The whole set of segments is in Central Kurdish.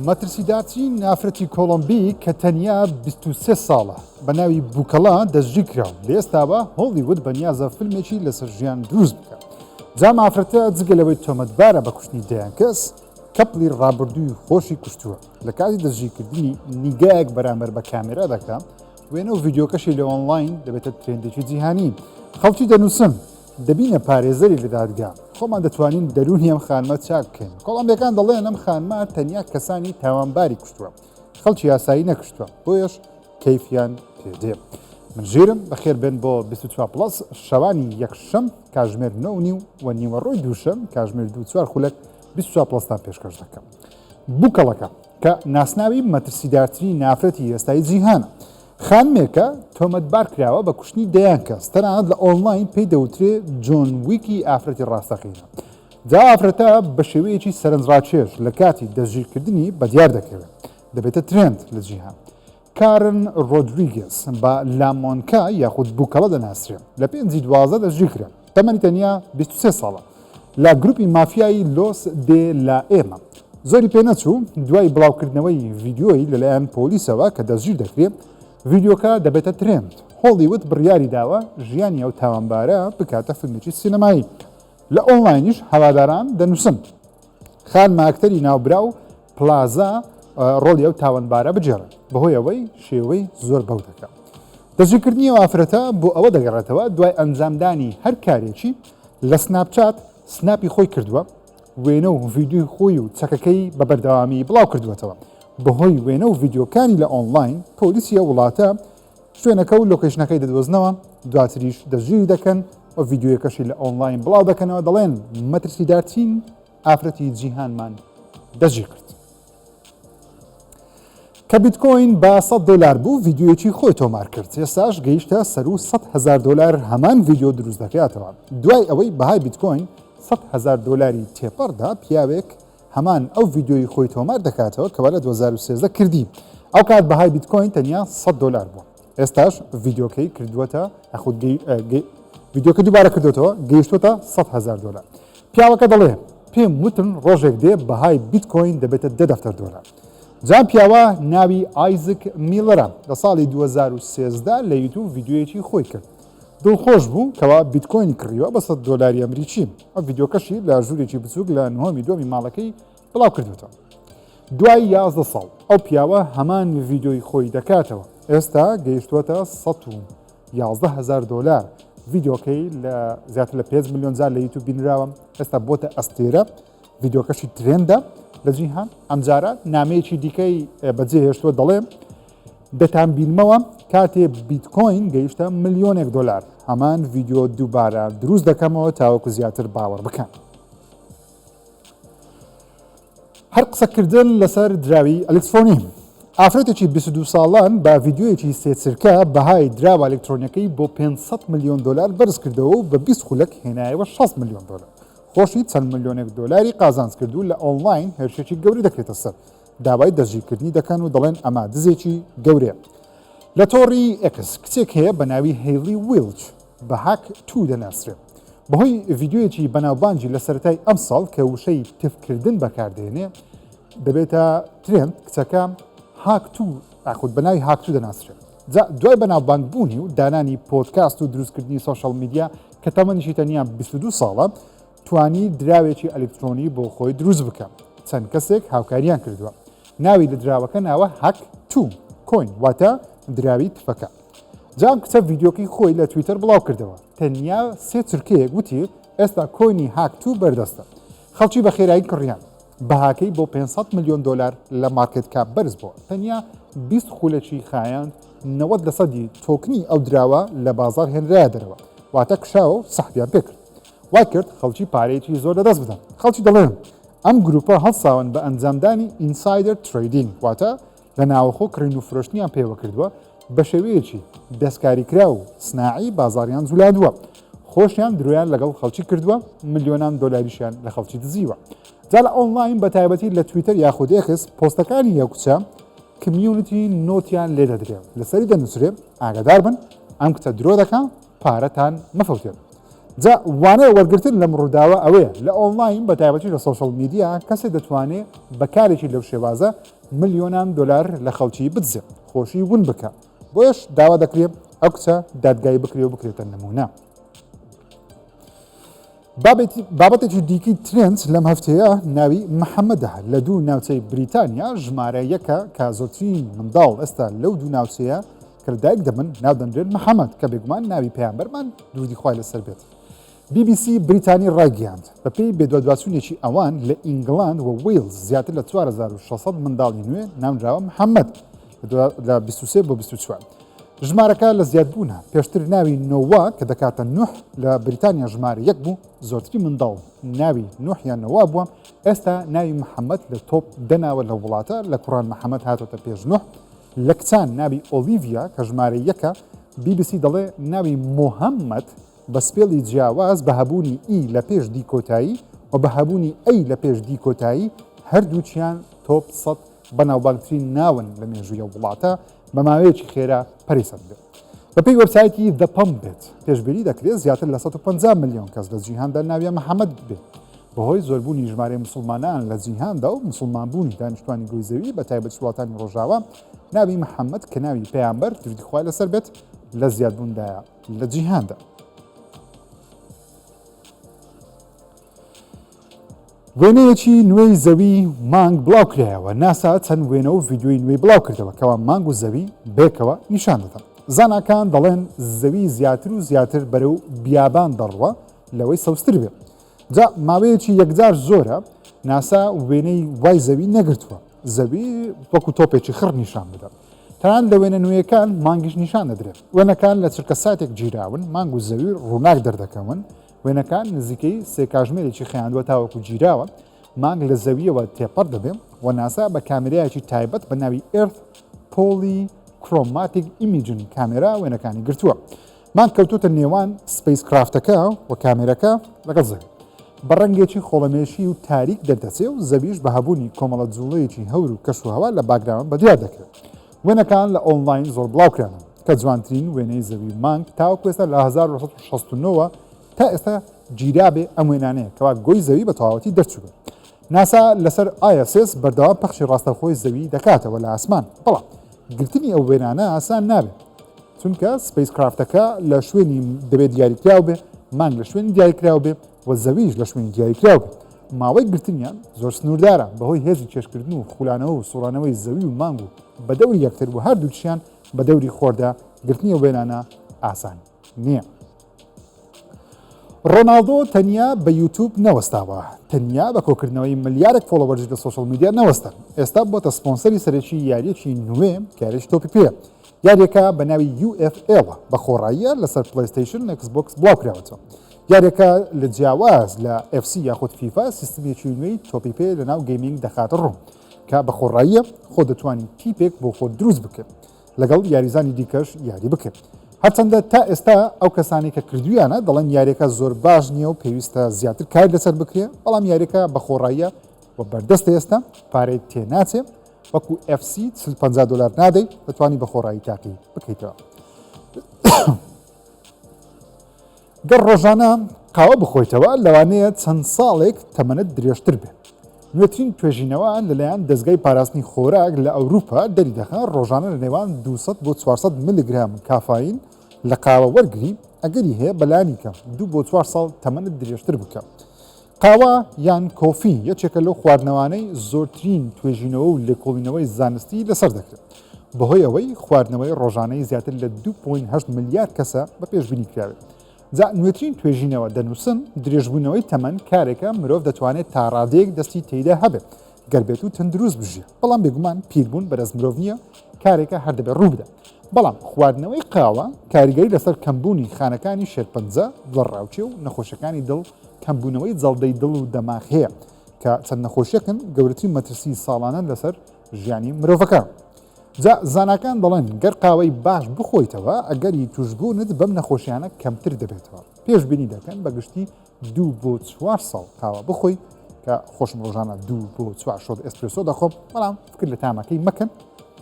مەترسیدارترین ئافرەتی کۆڵۆمبی کە تەنیا 23 ساڵە بە ناوی بوکەڵە دەستگیرکرا و لە ئێستاوە هۆڵیوود بەنیازە فیلمێکی لەسەر ژیان دروست بکات. جا ئەم ئافرەتە جگە لەوەی تۆمەتبارە بە کوشتنی دەیان کەس، couple ی ڕابردووی خۆشی کوشتووە. لە کاتی دەستگیرکردنی نیگایەک بەرامبەر بە کامێرا دەکا، وێنە و ڤیدیۆکەشی لە ئۆنلاین دەبێتە trend ێکی جیهانی. خەڵکی دەنووسن، دەبینە پارێزەری لە دادگا، خۆمان دەتوانین دەروونی ئەم خانمە چاک بکەین. کۆڵۆمبیەکان دەڵێن ئەم خانمە تەنیا کەسانی تاوانباری کوشتووە، خەڵکی ئاسایی نەکوشتووە، بۆیەش کەیفیان پێدێ. من ژیرم، بەخێر بێن بۆ 24 Plus، شەوانی یەکشەم کاژمێر 9 و نیو و نیوەڕۆی دووشەم کاژمێر 2 چوار خولەک 24 Plus تان پێشکەش دەکەم. بووکەڵەکە کە ناسناوی مەترسیدارترین ئافرەتی ئێستای جیهانە. خانمێکە تۆمەتبار کراوە بە کوشتنی دەیان کەس، تەنانەت لە ئۆنلاین پێی دەوترێ جۆن ویکی ئافرەتی ڕاستەقینە. جا ئافرەتە بە شێوەیەکی سەرنجڕاکێش لە کاتی دەستگیرکردنی بەدیار دەکەوێت، دەبێتە trend لە جیهان. کارن ڕۆدریگێز بە لامۆنکا یاخود بوکەڵە دەناسرێ، لە پێنجی 12 دەستگیرکرا، تەمەنی تەنیا 23 ساڵە، لە گروپی مافیای لۆس دێ لا ئێمە. زۆری پێنەچوو دوای بڵاوکردنەوەی ڤیدیۆی لەلایەن پۆلیسەوە کە دەستگیر دەکرێ، ڤیدیۆکە دەبێتە trend. هۆڵیوود بڕیاری داوە ژیانی ئەو تاوانبارە بکاتە فیلمێکی سینەمایی. لە ئۆنلاینیش هەواداران دەنووسن خانمە ئەکتەری ناوبراو پلازا ڕۆڵی ئەو تاوانبارە بگێڕێت بەهۆی ئەوەی شێوەی زۆر بەو دەکات. دەستگیرکردنی ئەو ئافرەتە بۆ ئەوە دەگەڕێتەوە دوای ئەنجامدانی هەر کارێکی لە سناپچات snap ی خۆی کردووە، وێنە و ڤیدیۆی خۆی و چەکەکەی بە بەردەوامی بڵاو کردووەتەوە. بەهۆی وێنە و ڤیدیۆکانی لە ئۆنلاین پۆلیسی ئەو وڵاتە شوێنەکە و location ەکەی دەدۆزنەوە، دواتریش دەستگیری دەکەن و ڤیدیۆیەکەشی لە ئۆنلاین بڵاو دەکەنەوە، دەڵێن مەترسیدارترین ئافرەتی جیهانمان دەستگیر کرد. کە بیتکۆین بە 100 دۆلار بوو ڤیدیۆیەکی خۆی تۆمار کرد، ئێستاش گەیشتە سەروو 100 هەزار دۆلار هەمان ڤیدیۆ دروست دەکاتەوە. دوای ئەوەی بەهای بیتکۆین 100 هەزار دۆلاری تێپەڕدا پیاوێک هەمان ئەو ڤیدیۆی خۆی تۆمار دەکاتەوە کەوا لە 2013 کردی، ئەوکات بەهای بیتکۆین تەنیا 100 دۆلار بووە. ئێستاش ڤیدیۆکەی کردووەتە یاخود ڤیدیۆکە دووبارە کردوێتەوە گەیشتوتە 100 هزار دۆلار. پیاوەکە دەڵێ پێم وتن ڕۆژێک دێ بەهای بیتکۆین دەبێتە دە دەفتەر دۆلار. جا پیاوە ناوی ئایزک میڵەرە لە ساڵی 2013 لە یوتوب ڤیدیۆیەکی خۆی کرد دڵخۆش بوو کەوا بیتکۆینی کڕیوە بە 100 دۆلاری ئەمریکی. ئەو ڤیدیۆکەشی لە ژوورێکی بچووک لە نهۆمی دووەمی ماڵەکەی بڵاو کردوێتەوە. دوای 11 ساڵ ئەو پیاوە هەمان ڤیدیۆی خۆی دەکاتەوە، ئێستا گەیشتووەتە 111 هەزار دۆلار. ڤیدیۆکەی لە زیاتر لە 5 ملیۆن جار لە یوتوب بینراوە، ئێستا بۆتە ئەستێرە، ڤیدیۆکەشی trend ە لە جیهان. ئەمجارە نامەیەکی دیکەی بەجێهێشتووە، دەڵێ دەتانبینمەوە کاتێ بیتکۆین گەیشتە ملیۆنێک دۆلار، هەمان ڤیدیۆ دووبارە دروست دەکەمەوە تاوەکو زیاتر باوەڕ بکەن. هەر قسەکردن لەسەر دراوی ئەلکترۆنی، ئافرەتێکی 22 ساڵان بە ڤیدیۆیەکی سێ چرکە بەهای دراوە ئەلکترۆنیەکەی بۆ 500 ملیۆن دۆلار بەرز کردەوە و بە 20 خولەک هێنایەوە 60 ملیۆن دۆلار. خۆشی چەند ملیۆنێک دۆلاری قازانج کرد و لە ئۆنلاین هێرشێکی گەورە دەکرێتە سەر، داوای دەستگیرکردنی دەکەن و دەڵێن ئەمە دزێکی گەورەیە. لە تۆڕی ئێکس کچێک هەیە بە ناوی هەیلی ویلچ بە هاک تو دەناسرێ. بەهۆی ڤیدیۆیەکی بەناوبانگی لە سەرەتای ئەمساڵ کە وشەی تفکردن بەکاردێنێ دەبێتە trend، کچەکە هاک تو یاخود بە ناوی هاک تو دەناسرێ. جا دوای بەناوبانگ بوونی و دانانی پۆدکاست و دروستکردنی social media کە تەمەنیشی تەنیا 22 ساڵە توانی دراوێکی ئەلکترۆنی بۆ خۆی دروست بکە. چەند کەسێک هاوکاریان کردووە. ناوی لە دراوەکە ناوە هاک تو coin واتە دراوی تفەکە. جا ئەم کچە ڤیدیۆکەی خۆی لە تویتەر بڵاو کردەوە، تەنیا سێ چرکەیەک وتی ئێستا coin ی هاک تو بەردەستە. خەڵکی بە خێرایی کڕیان. بەهاکەی بۆ 500 ملیۆن دۆلار لە market cap بەرز بۆوە. تەنیا 20 خولەکی خایاند 90 لەسەدی token ی ئەو دراوە لە بازاڕ هێنرایە دەرەوە، واتە کشاوە و سەحبیان پێکرد. وای کرد خەڵکی پارەیەکی زۆر لەدەست بدەن. خەڵکی دەڵێن ئەم گروپە هەڵساون بە ئەنجامدانی insider trading، واتە لە ناوەخۆ کڕین و فرۆشتنیان پێوە کردووە، بە شێوەیەکی دەستکاریکراو و سناعی بازاڕیان جولاندووە، خۆشیان درۆیان لەگەڵ خەڵکی کردووە، ملیۆنان دۆلاریشیان لە خەڵکی دزیوە. جا لە ئۆنلاین بە تایبەتی لە تویتەر یاخود ئێکس پۆستەکانی ئەو کچە community note یان لێ دەدرێ لەسەری دەنووسرێ ئاگادار بن ئەم کچە درۆ دەکا پارەتان مەفەوتێن. جا وانەی وەرگرتن لەم ڕووداوە ئەوەیە لە ئۆنلاین بە تایبەتی لە social media کەسێ دەتوانێ بە کارێکی لەو شێوازە ملیۆنان دۆلار لە خەڵکی بدزێ خۆشی ون بکا بۆیەش داوا دەکرێ ئەو کچە دادگایی بکرێ و بکرێتە نمونە. بابەتێکی دیکەی trend لەم هەفتەیە ناوی محەممەدە لە دوو ناوچەی بریتانیا ژمارە یەکە کە زۆرترین منداڵ ئێستا لەو دوو ناوچەیە کە لەدایک دەبن ناودەنرێن محەممەد کە بێگومان ناوی پەیامبەرمان درودی خوای لەسەر بێت. BBC بریتانی ڕایگەیاند، بەپێی بەدواداچوونێکی ئەوان لە ئینگڵاند و ویڵز زیاتر لە 4600 منداڵی نوێ ناونراوە محەممەد لە 23 بۆ 24. ژمارەکە لە زیادبوونە، پێشتر ناوی نۆوا کە دەکاتە نوح لە بریتانیا ژمارە یەک بوو، زۆرترین منداڵ ناوی نوح یان نۆوا بووە، ئێستا ناوی محەممەد لە top دە ناوە لەو وڵاتە، لە کوڕان محەممەد هاتۆتە پێش نوح، لە کچان ناوی ئۆلیڤیا کە ژمارە یەکە، بی بی سی دەڵێ ناوی مۆهەممەد بە spell ی جیاواز بە هەبوونی E لە پێش D کۆتایی و بە هەبوونی A لە پێش D کۆتایی هەردووکیان top 100 بەناوبانگترین ناون لە مێژووی ئەو وڵاتە بە ماوەیەکی خێرا پەرەی سەندێ. بەپێی وێبسایتی The Pump بێت، پێشبینی دەکرێت زیاتر لە 150 ملیۆن کەس لە جیهاندا ناویان محەمەد بێت. بەهۆی زۆربوونی ژمارەی موسڵمانان لە جیهاندا و موسڵمانبوونی دانیشتوانی گۆی زەوی بە تایبەت وڵاتانی ڕۆژاوا، ناوی محەمەد کە ناوی پەیامبەر، درودی خوای لەسەر بێت، لە زیادبووندایە لە جیهاندا. وێنەیەکی نوێی زەوی مانگ بڵاوکرایەوە، ناسا چەند وێنە و ڤیدیۆی نوێی بڵاوکردەوە کەوا مانگ و زەوی بەیەکەوە نیشان دەدەن. زاناکان دەڵێن زەوی زیاتر و زیاتر بەرەو بیابان دەڕوا لەوەی سەوزتر بێ. جا ماوەیەکی یەکجار زۆرە ناسا وێنەی وای زەوی نەگرتووە زەوی وەکو تۆپێکی خڕ نیشان بدە. تەنانەت لە وێنە نوێیەکان مانگیش نیشان دەدرێت. وێنەکان لە چرکە ساتێک گیراون، مانگ و زەوی ڕووناک دەردەکەون، وێنەکان نزیکەی سێ کاژمێرێکی خایاندووە تاوەکو گیراوە، مانگ لە زەوییەوە تێپەڕ دەبێ و ناسا بە کامێرایەکی تایبەت بە ناوی Earth Polychromatic Imaging Camera وێنەکانی گرتووە. مانگ کەوتۆتە نێوان spacecraft ەکە و کامێرەکە لەگەڵ زەوی. بە ڕەنگێکی خۆڵەمێشی و تاریک دەردەچێ و زەویش بە هەبوونی کۆمەڵە جووڵەیەکی هەور و کەشوهەوا لە background بەدیار دەکرێت. وێنەکان لە ئۆنلاین زۆر بڵاوکرانەوە کە جوانترین وێنەی زەوی و مانگ تاوەکو ئێستا لە 1969 وە تا ئێستا گیرابێ ئەم وێنانەیە کەوا گۆی زەوی بە تەواوەتی دەرچووبێ. ناسا لەسەر ISS بەردەوام پەخشی ڕاستەوخۆی زەوی دەکاتەوە لە ئاسمان، بەڵام گرتنی ئەو وێنانە ئاسان نابێت چونکە spacecraft ەکە لە شوێنی دەبێت دیاریکراو بێ، مانگ لە شوێنی دیاریکراو بێ و زەویش لە شوێنی دیاریکراو بێ. ماوەی گرتنیان زۆر سنووردارە بەهۆی هێزی کێشکردن و خولانەوە و سوڕانەوەی زەوی و مانگ و بە دەوری یەکتر و هەردووکیان بە دەوری خۆردا گرتنی ئەو وێنانە ئاسان نییە. ڕۆناڵدۆ تەنیا بە یوتوب نەوەستاوە، تەنیا بە کۆکردنەوەی ملیارێک followers ی لە social media نەوەستا، ئێستا بۆتە سپۆنسەری سەرەکی یارییەکی نوێ کە یاریی تۆپی پێیە. یارییەکە بە ناوی UFL بە خۆڕاییە لەسەر پلەیستەیشن ئێکس بۆکس بڵاوکراوەتەوە. یارییەکە لە جیاواز لە FC یاخود فیفا سیستمێکی نوێی تۆپی پێ لەناو gaming دەخاتە ڕوو کە بە خۆڕاییە خۆ دەتوانی تیپێک بۆ خۆت دروست بکەیت. لەگەڵ یاریزانی دیکەش یاری بکەن. هەرچەندە تا ئێستا ئەو کەسانەی کە کردویانە دەڵێن یاریەکە زۆر باش نییە و پێویستە زیاتر کار لەسەر بکرێ، بەڵام یاریەکە بە خۆڕاییە و بەردەستە ئێستا پارەی تێناچێ، وەکو FC 40 50 دۆلار نادەی دەتوانی بە خۆڕایی تاقی بکەیتەوە. گەر ڕۆژانە قاوە بخۆیتەوە لەوانەیە چەند ساڵێک تەمەنت درێژتر بێت. نوێترین توێژینەوە لەلایەن دەزگای پاراستنی خۆراک لە ئەوروپا دەریدەخا ڕۆژانە لە نێوان 200 بۆ 400 ملیگرام کافاین لە قاوە وەرگری ئەگەری هەیە بەلانی کەم دوو بۆ چوار ساڵ تەمەنت درێژتر بکە. قاوە یان coffee یەکێکە لەو خواردنەوانەی زۆرترین توێژینەوە و لێکۆڵینەوەی زانستی لەسەر دەکرێت بەهۆی ئەوەی خواردنەوەی ڕۆژانەی زیاتر لە 2.8 ملیار کەسە بە پێشبینی کراوێت. جا نوێترین توێژینەوە دەنووسن درێژبوونەوەی تەمەن کارێکە مرۆڤ دەتوانێت تا ڕادەیەک دەستی تێیدا هەبێت گەر بێت و تەندروست بژیێ، بەڵام بێگومان پیربوون بەدەست مرۆڤ نییە، کارێکە هەر دەبێت ڕووبدات. بەڵام خواردنەوەی قاوە کاریگەری لەسەر کەمبوونی خانەکانی شێرپەنجە، دڵەڕاوکێ و نەخۆشیەکانی دڵ، کەمبوونەوەی جەڵدەی دڵ و دەماغ هەیە، کە چەند نەخۆشیەکن گەورەترین مەترسی ساڵانەن لەسەر ژیانی مرۆڤەکان. جا زاناکان دەڵێن گەر قاوەی باش بخۆیتەوە ئەگەری توشبوونت بەم نەخۆشیانە کەمتر دەبێتەوە. پێشبینی دەکەن بە گشتی دوو بۆ چوار ساڵ قاوە بخۆی کە خۆشم ڕۆژانە دوو بۆ چوار shot ئێسپرێسۆ دەخۆم بەڵام فکر لە تامەکەی مەکەن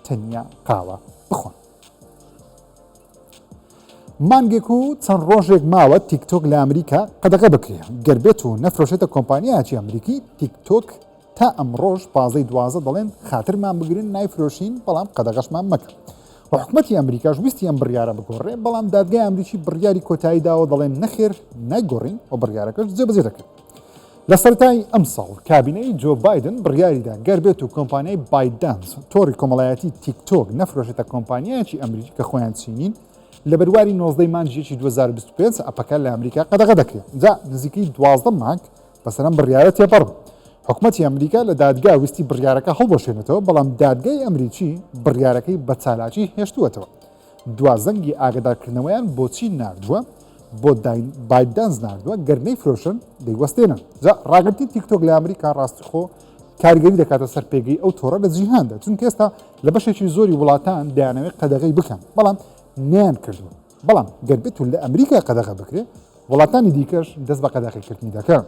تەنیا قاوە بخۆن. مانگێک و چەند ڕۆژێک ماوە تیکتۆک لە ئەمریکا قەدەغە بکرێ، گەر بێت و نەفرۆشێتە کۆمپانیایەکی ئەمریکی، تیکتۆک تا ئەمڕۆش پازدەی 12 دەڵێن خاترمان بگرن نایفرۆشین بەڵام قەدەغەشمان مەکە. و حکومەتی ئەمریکاش ویستی ئەم بڕیارە بگۆڕێ بەڵام دادگای ئەمریکی بڕیاری کۆتایی داوە دەڵێن نەخێر نایگۆڕین و بڕیارەکەش جێبەجێ دەکرێت. لە سەرەتای ئەمساڵ کابینەی جۆ بایدن بڕیاریدا گەر بێت و کۆمپانیای بایتدانس تۆڕی کۆمەڵایەتی تیکتۆک نەفرۆشێتە کۆمپانیایەکی ئەمریکی کە خۆیان چینین لە بەرواری 19 مانگی یەکی 2025 ئەپەکە لە ئەمریکا قەدەغە دەکرێت جا نزیکەی 12 مانگ بەسەر ئەم بڕیارە تێپەڕ بوو. حکومەتی ئەمریکا لە دادگا ویستی بڕیارەکە هەڵبوەشێنێتەوە بەڵام دادگای ئەمریکی بڕیارەکەی بە چالاکی هێشتووەتەوە. دوا زەنگی ئاگادارکردنەوەیان بۆ چین ناردووە، بۆ بایتدانس ناردووە، گەر نەیفرۆشن دەیوەستێنن. جا ڕاگرتنی تیکتۆک لە ئەمریکا ڕاستیخۆ کاریگەری دەکاتە سەر پێگەی ئەو تۆڕە لە جیهاندا، چونکە ئێستا لە بەشێکی زۆری وڵاتان دەیانەوێت قەدەغەی بکەن، بەڵام نەیانکردووە. بەڵام گەر بێت و لە ئەمریکا قەدەغە بکرێ، وڵاتانی دیکەش دەست بە قەدەغەکردنی دەکەن.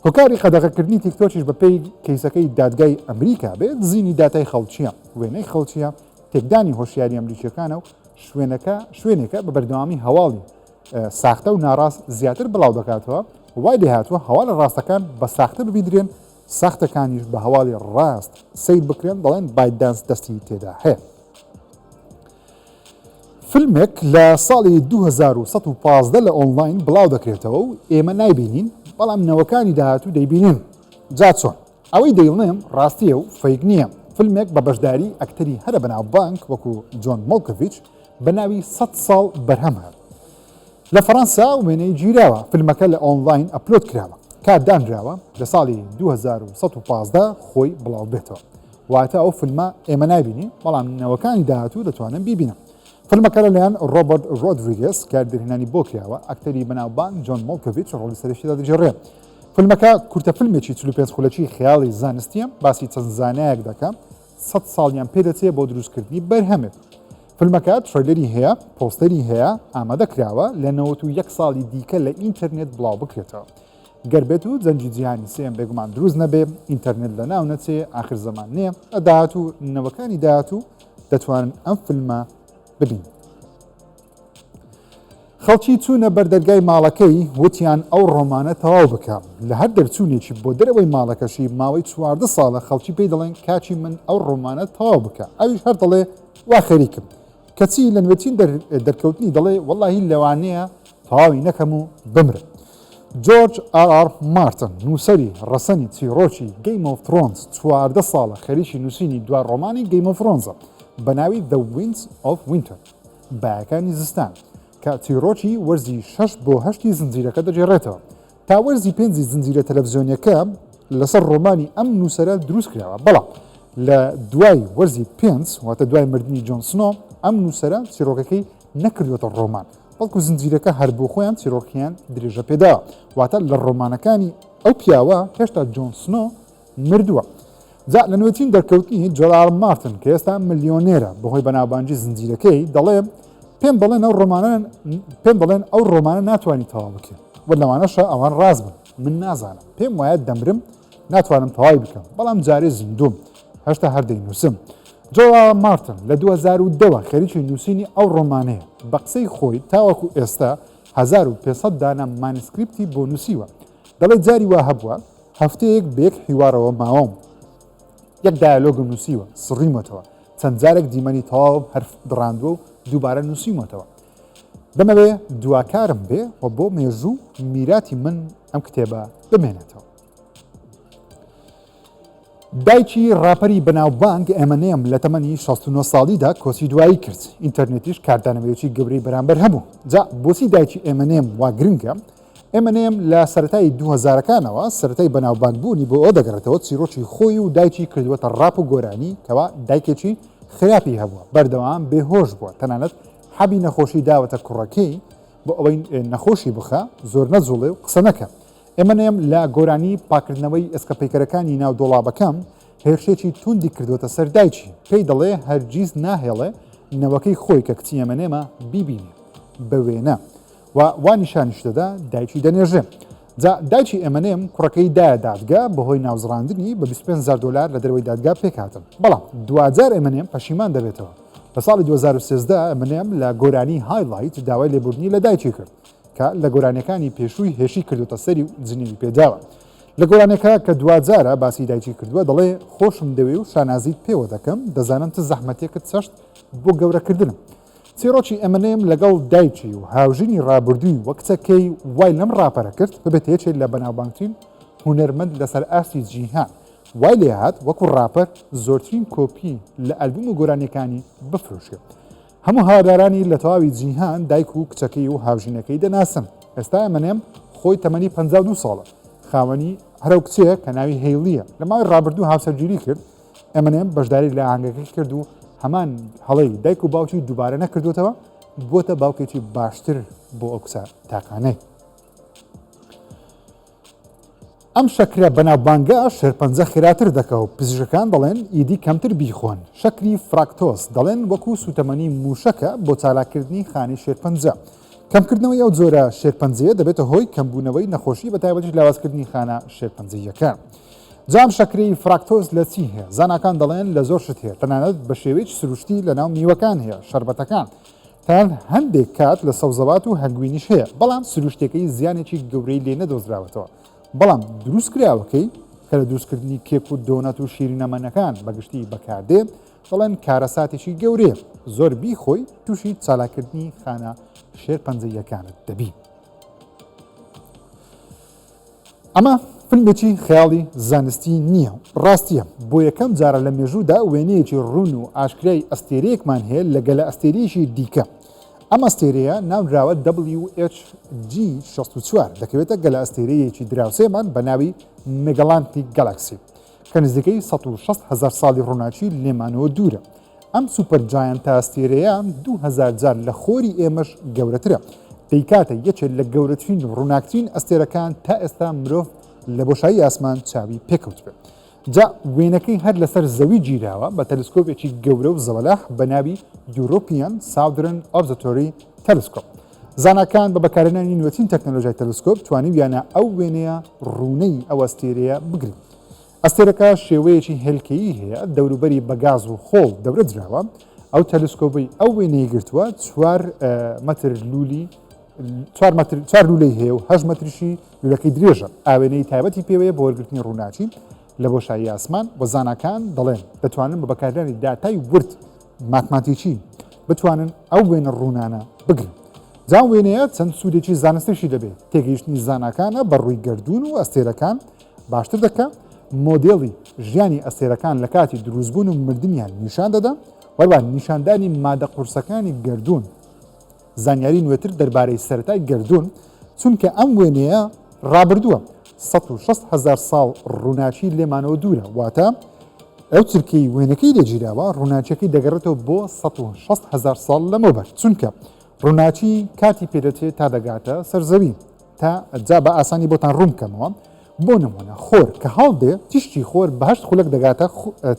هۆکاری قەدەغەکردنی تیکتۆکیش بەپێی کەیسەکەی دادگای ئەمریکا بێت، دزینی داتای خەڵکییە، وێنەی خەڵکییە، تێکدانی هۆشیاری ئەمریکییەکانە و شوێنەکە شوێنێکە بە بەردەوامی هەواڵی ساختە و ناڕاست زیاتر بڵاو دەکاتەوە، وای لێهاتووە هەواڵە ڕاستەکان بە ساختە ببیندرێن، ساختەکانیش بە هەواڵی ڕاست سەیر بکرێن، دەڵێن بایتدانس دەستی تێدا هەیە. فیلمێک لە ساڵی 2115 لە ئۆنلاین بڵاو دەکرێتەوە و ئێمە نایبینین، بەڵام نەوەکانی داهاتوو دەیبینن. جا چۆن؟ ئەوەی دەیڵێم ڕاستییە و fake نییە. فیلمێک بە بەشداری ئەکتەری هەرە بەناوبانگ وەکو جۆن مۆڵکۆڤیچ بە ناوی سەد ساڵ بەرهەم هات. لە فەڕەنسا وێنەی گیراوە، فیلمەکە لە ئۆنلاین upload کراوە، کات دانراوە لە ساڵی 2115 خۆی بڵاوبێتەوە. واتە ئەو فیلمە ئێمە نایبینین، بەڵام نەوەکانی داهاتوو دەتوانن بیبینن. فیلمەکە لەلایەن ڕۆبەرت ڕۆدریگێز کار دەرهێنانی بۆ کراوە، ئەکتەری بەناوبانگ جۆن مۆڵکۆڤیچ ڕۆڵی سەرەکی دەگێڕێت. فیلمەکە کورتە فیلمێکی 45 خولەکی خەیاڵی زانستییە، باسی چەند زانایەک دەکا 100 ساڵیان پێدەچێ بۆ دروستکردنی بەرهەمێک. فیلمەکە trailer ی هەیە، پۆستەری هەیە، ئامادە کراوە لە 91 ساڵی دیکە لە ئینتەرنێت بڵاو بکرێتەوە. گەر بێت و جەنگی جیهانی سێیەم بێگومان دروست نەبێ، ئینتەرنێت لەناو نەچێ، ئاخر زەمان نییە، داهاتوو نەوەکانی داهاتوو دەتوانن ئەم فیلمە ببینن. خەڵکی چوونە بەر دەرگای ماڵەکەی، وتیان ئەو ڕۆمانە تەواو بکە. لە هەر دەرچوونێکی بۆ دەرەوەی ماڵەکەشی ماوەی 14 ساڵە خەڵکی پێی دەڵێن کاکی من ئەو ڕۆمانە تەواو بکە، ئەویش هەر دەڵێ وا خەریکم. کەچی لە نوێترین دەرکەوتنی دەڵێ وەڵاهی لەوانەیە تەواوی نەکەم و بمرم. جۆرج ئار ئار مارتن، نووسەری ڕەسەنی چیڕۆکی Game of Thrones، 14 ساڵە خەریکی نووسینی دوا ڕۆمانی Game of Thrones ە بە ناوی The Winds of Winter، بایەکانی زستان، کە چیڕۆکی وەرزی شەش بۆ هەشتی زنجیرەکە دەگێڕێتەوە. تا وەرزی پێنجی زنجیرە تەلەفزیۆنیەکە لەسەر ڕۆمانی ئەم نووسەرە دروست کراوە، بەڵام لە دوای وەرزی پێنج واتە دوای مردنی جۆن سنۆ ئەم نووسەرە چیرۆکەکەی نەکردووەتە ڕۆمان، بەڵکو زنجیرەکە هەر بۆ خۆیان چیرۆکیان درێژە پێداوە، واتە لە ڕۆمانەکانی ئەو پیاوە هێشتا جۆن سنۆ مردووە. جا لە نوێترین دەرکەوتنی جۆرج ئار مارتن کە ئێستا ملیۆنێرە بەهۆی بەناوبانگی زنجیرەکەی دەڵێ پێم دەڵێن ئەو ڕۆمانە پێم دەڵێن ئەو ڕۆمانە ناتوانانی تەواو بکەین و لەوانەشە ئەوان ڕاست بن من نازانم پێم وایە دەمرم ناتوانم تەواوی بکەم بەڵام جارێ زیندوم هەشتا هەر دەینووسم. جۆرج ئار مارتن لە 2010ەوە خەریکی نووسینی ئەو ڕۆمانەیە بە قسەی خۆی تاوەکو ئێستا 1500 دانە manuscript ی بۆ نووسیوە دەڵێ جاری وا هەبووە هەفتەیەک بە یەک حیوارەوە ماوەم. یەک دایالۆگم نووسیوە، سڕیومەتەوە. چەند جارێک دیمەنی تەواوم هەر دڕاندووە و دووبارە نووسیومەتەوە. دەمەوێ دواکارم بێ و بۆ مێژوو میراتی من ئەم کتێبە بمێنێتەوە. دایکی ڕاپەری بەناوبانگ ئێمەنێم لە تەمەنی 69 ساڵیدا کۆچی دوایی کرد. ئینتەرنێتیش کاردانەوەیەکی گەورەی بەرامبەر هەبوو. جا بۆچی دایکی ئێمەنێم وا گرنگە؟ ئێمەنێم لە سەرەتای دوو هەزارەکانەوە سەرەتای بەناوبانگبوونی بۆ ئەوە دەگەڕێتەوە چیرۆکی خۆی و دایکی کردووەتە ڕاپ و گۆرانی کەوا دایکێکی خراپی هەبووە بەردەوام بێهۆش بووە تەنانەت حەبی نەخۆشی داوەتە کوڕەکەی بۆ ئەوەی نەخۆشی بخە زۆر نەجوڵێ و قسە نەکە ئێمەنێم لە گۆرانی پاکردنەوەی ئێسکە پەیکەرەکانی ناو دۆڵابەکەم هێرشێکی توندی کردووەتە سەر دایکی پێی دەڵێ هەرگیز ناهێڵێ نەوەکەی خۆی کە کچی ئێمەنێمە بیبینێ بە وێنە و وا نیشانیش دەدا دایکی دەنێژێ. جا دایکی ئێمەنێم کوڕەکەی دایە دادگا بەهۆی ناوزڕاندنی بە 25 هەزار دۆلار لە دەرەوەی دادگا پێکهاتن. بەڵام دواجار ئێمەنێم پەشیمان دەبێتەوە. لە ساڵی 2013 ئەمنێم لە گۆرانی Highlight داوای لێبوردنی لە دایکی کرد کە لە گۆرانیەکانی پێشووی هێشی کردوتە سەری و جنێوی پێداوە. لە گۆرانیەکە کە دواجارە باسی دایکی کردووە دەڵێ خۆشم دەوێ و شانازیت پێوە دەکەم، دەزانم چ زەحمەتێکت چەشت بۆ گەورەکردنم. چیڕۆکی ئەمنێم لەگەڵ دایکی و هاوژینی ڕابردووی و کچەکەی وای لەم ڕاپەرە کرد ببێتە یەکێک لە بەناوبانگترین هونەرمەند لەسەر ئاستی جیهان، وای لێهات وەکو ڕاپەر زۆرترین کۆپی لە ئەلبوم و گۆرانیەکانی بفرۆشێ. هەموو هەوادارانی لە تەواوی جیهان دایک و کچەکەی و هاوژینەکەی دەناسن. ئێستا ئەمنێم خۆی تەمەنی 52 ساڵە، خاوەنی هەر ئەو کچەیە کە ناوی هەیڵییە. لە ماوەی ڕابردوو هاوسەرگیری کرد، ئەمنێم بەشداری لە ئاهەنگەکەی کرد و هەمان هەڵەی دایک و باوکی دووبارە نەکردوێتەوە، بووەتە باوکێکی باشتر بۆ ئەو کچە تاقانەی. ئەم شەکرە بەناوبانگە شێرپەنجە خێراتر دەکا و پزیشکەکان دەڵێن ئیدی کەمتر بیخۆن. شەکری فراکتۆز دەڵێن وەکو سووتەمەنی مووشەکە بۆ چالاککردنی خانەی شێرپەنجە. کەمکردنەوەی ئەو جۆرە شێرپەنجەیە دەبێتە هۆی کەمبوونەوەی نەخۆشی بەتایبەتیش لاوازکردنی خانە شێرپەنجەییەکان. جا ئەم شەکرەی فراکتۆز لە چی هەیە؟ زاناکان دەڵێن لە زۆر شت هەیە، تەنانەت بە شێوەیەکی سروشتی لەناو میوەکان هەیە، شەربەتەکان، تەنانەت هەندێک کات لە سەوزەوات و هەنگوینیش هەیە، بەڵام سروشتیەکەی زیانێکی گەورەی لێ نەدۆزراوەتەوە، بەڵام دروستکراوەکەی کە لە دروستکردنی کێک و دۆنەت و شیرینەمەنەکان بەگشتی بەکاردێ، دەڵێن کارەساتێکی گەورەیە، زۆر بیخۆی تووشی چالاککردنی خانە شێرپەنجەییەکانت دەبی. ئەمە فیلمێکی خەیاڵی زانستی نییە و ڕاستییە، بۆ یەکەم جارە لە مێژوودا وێنەیەکی ڕوون و ئاشکرای ئەستێرەیەکمان هەیە لە گەلەئەستێرەیەکی دیکە. ئەم ئەستێرەیە ناونراوە WHG 64، دەکەوێتە گەلەئەستێرەیەکی دراوسێمان بە ناوی Magellan Galaxy کە نزیکەی 160 هەزار ساڵی ڕووناکی لێمانەوە دوورە. ئەم super giant ە ئەستێرەیە 2000 جار لە خۆری ئێمەش گەورەترە، دەیکاتە یەکێک لە گەورەترین و ڕووناکترین ئەستێرەکان تا ئێستا مرۆڤ لە بۆشایی ئاسمان چاوی پێکەوتبێت. جا وێنەکەی هەر لەسەر زەوی گیراوە بە تەلسکۆپێکی گەورە و زەبەلاح بە ناوی European Southern Observatory Telescope. زاناکان بە بەکارهێنانی نوێترین تەکنەلۆژیای تەلسکۆپ توانیویانە ئەو وێنەیە ڕوونەی ئەو ئەستێرەیە بگرن. ئەستێرەکە شێوەیەکی هێلکەیی هەیە، دەوروبەری بە گاز و خۆڵ دەورە دراوە. ئەو تەلسکۆپەی ئەو وێنەی گرتووە چوار مەتر لولی چوار مەتر چوار لولەی هەیە و هەشت مەتریشی لولەکەی درێژە. ئاوێنەی تایبەتی پێوەیە بۆ وەرگرتنی ڕووناکی لە بۆشایی ئاسمان و زاناکان دەڵێن دەتوانن بە بەکارهێنانی داتای ورد ماتماتیکی بتوانن ئەو وێنە ڕوونانە بگرن. جا ئەم وێنەیە چەند سوودێکی زانستیشی دەبێت، تێگەیشتنی زاناکانە بە ڕووی گەردوون و ئەستێرەکان باشتر دەکا، مۆدێڵی ژیانی ئەستێرەکان لە کاتی دروستبوون و مردنیان نیشان دەدا، هەروەها نیشاندانی مادە قورسەکانی گەردوون، زانیاری نوێتر دەربارەی سەرەتای گەردوون، چونکە ئەم وێنەیە ڕابردووە 160 هەزار ساڵ ڕووناکی لێمانەوە دوورە، واتە ئەو چرکەی وێنەکەی لێگیراوە ڕووناکیەکەی دەگەڕێتەوە بۆ 160 هەزار ساڵ لەمەوبەر، چونکە ڕووناکی کاتی پێدەچێت تا دەگاتە سەر زەوی. تا جا بە ئاسانی بۆتان ڕوون بکەمەوە بۆ نمونە خۆر کە هەڵدێ تیشکی خۆر بە هەشت خولەک دەگاتە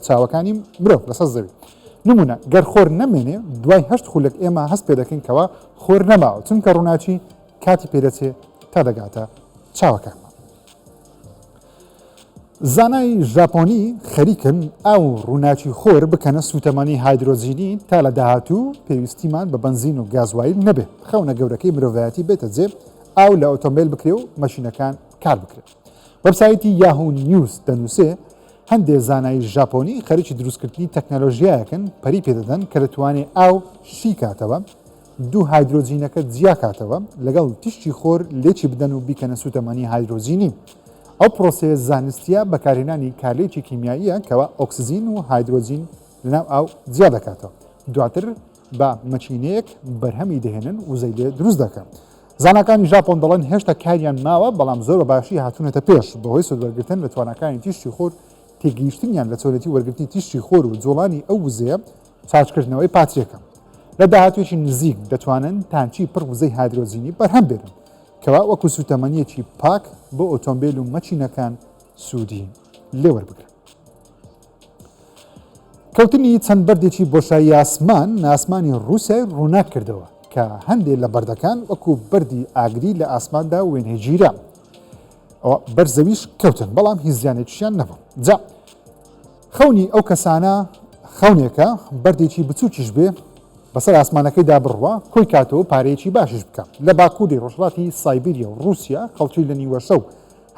چاوەکانی مرۆڤ لەسەر زەوی نمونە گەر خۆر نەمێنێ دوای هەشت خولەک ئێمە هەست پێ دەکەین کەوا خۆر نەماوە چونکە ڕووناکی کاتی پێدەچێ تا دەگاتە چاوەکانمان. زانای ژاپۆنی خەریکن ئاو و ڕووناکی خۆر بکەنە سووتەمەنی هایدرۆجینی تا لە داهاتوو پێویستیمان بە بەنزین و گازوایل نەبێ، خەونە گەورەکەی مرۆڤایەتی بێتە جێ، ئاو لە ئۆتۆمبێل بکرێ و مەشینەکان کار بکرێ. وێبسایتی Yahoo News دەنووسێ، هەندێ زانای ژاپۆنی خەریکی دروستکردنی تەکنەلۆژیایەکن پەری پێدەدەن کە دەتوانێ ئاو شی کاتەوە، دوو هایدرۆجینەکە جیاکاتەوە، لەگەڵ تیشکی خۆر لێکی بدەن و بیکەنە سووتەمەنی هایدرۆجینی. ئەو پرۆسەیە زانستییە بەکارهێنانی کارلێکی کیمیاییە کەوا ئۆکسجین و هایدرۆجین لەناو ئاو جیا دەکاتەوە، دواتر بە مەکینەیەک بەرهەمی دەهێنن وزەی لێ دروست دەکەن. زاناکانی ژاپۆن دەڵێن هێشتا کاریان ماوە، بەڵام زۆر بە باشی هاتوونەتە پێش، بەهۆی سوودوەرگرتن لە تواناکانی تیشکی خۆر، تێگەیشتنیان لە چۆنێتی وەرگرتنی تیشکی خۆر و جوڵانی ئەو وزەیە، چارجکردنەوەی پاتریەکە. لە داهاتوویەکی نزیک دەتوانن تانکی پڕ وزەی هایدرۆجینی بەرهەم بێنن کەوا وەکو سووتەمەنییەکی پاک بۆ ئۆتۆمبێل و مەکینەکان سوودی لێ وەربگرن. کەوتنی چەند بەردێکی بۆشایی ئاسمان ئاسمانی ڕووسیای ڕووناک کردەوە کە هەندێک لە بەردەکان وەکو بەردی ئاگری لە ئاسماندا وێنەگیرا. ئەوە بەر زەویش کەوتن بەڵام هیچ زیانێکیشیان نەبوو. جا خەونی ئەو کەسانە. خەونێکە بەردێکی بچووکیش بێ بەسەر ئاسمانەکەیدا بڕوا، کۆی کاتەوە و پارەیەکی باشیش بکا. لە باکووری ڕۆژهەڵاتی سایبیریا و ڕووسیا خەڵکی لە نیوەشەو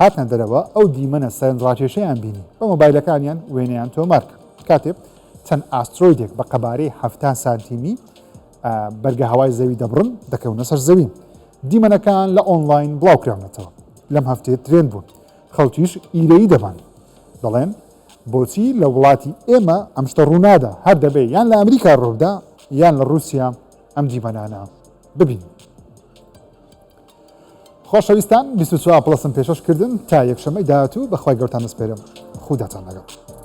هاتنە دەرەوە ئەو دیمەنە سەرنجڕاکێشەیان بینی، بە مۆبایلەکانیان وێنەیان تۆمار کرد کاتێ چەند ئاسترۆیدێک بە قەبارەی 70 سانتیمی بەرگە هەوای زەوی دەبڕن دەکەونە سەر زەوی. دیمەنەکان لە ئۆنلاین بڵاوکراونەتەوە. لەم هەفتەیە trend بوون. خەڵکیش ئیرەیی دەبەن. دەڵێن بۆچی لە وڵاتی ئێمە ئەم شتە ڕوونادا، هەر دەبێ یان لە ئەمریکا ڕووبدا یان لە ڕووسیا ئەم دیمەنانە ببینین. خۆشەویستان 24 پڵەسم پێشەش کردن تا یەکشەمەی داهاتوو بەخوای گەورتان دەسپێرم خوداتان لەگەڵ.